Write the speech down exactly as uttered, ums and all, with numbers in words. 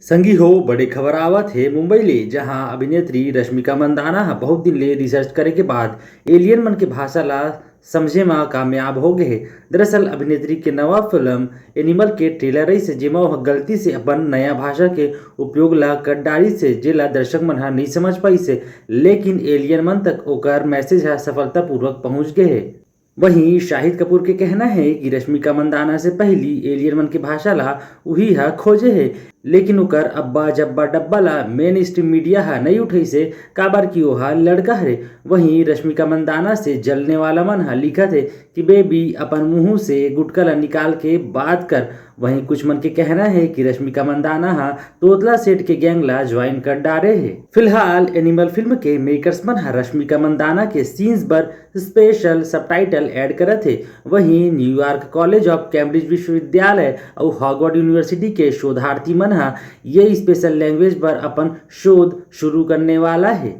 संगी हो, बड़े खबर आवत हे मुंबई ले, जहां अभिनेत्री रश्मिका मंदाना ह बहुत दिन ले रिसर्च करे के बाद एलियन मन के भाषा ला समझे म कामयाब हो गए हे। दरअसल अभिनेत्री के नवा फिल्म एनिमल के ट्रेलर रहिस हे, जेमा वह गलती से अपन नया भाषा के उपयोग ला कर डारिस हे, जेला दर्शक मन ह नहीं समझ पाइस हे, लेकिन एलियन मन तक ओकर मैसेज ह सफलतापूर्वक पहुंच गए हे। वहीं शाहिद कपूर के कहना है कि रश्मिका मंदाना से पहली एलियन मन के भाषा ला उही ह खोजे हे, लेकिन ओकर अब्बा जब्बा डब्बा ला मेन स्ट्रीम मीडिया ह नहीं उठैसे, काबर कि ओहा लड़का हरे। वहीं रश्मिका मंदाना से जलने वाला मन ह लिखत हे कि बेबी अपन मुंह से गुटका ला निकाल के बात कर। वहीं कुछ मन के कहना है कि रश्मिका मंदाना ह तोतला सेठ के गैंग ला ज्वाइन कर डारे हे। फिलहाल एनिमल फिल्म के मेकर्स मन ह रश्मिका मंदाना के सीन्स बर स्पेशल सबटाइटल ऐड करत हे। वहीं न्यूयॉर्क कॉलेज ऑफ कैम्ब्रिज विश्वविद्यालय अउ हॉगवर्ड यूनिवर्सिटी के शोधार्थी मन ह ये स्पेशल लैंग्वेज बर अपन शोध शुरू करने वाला हे।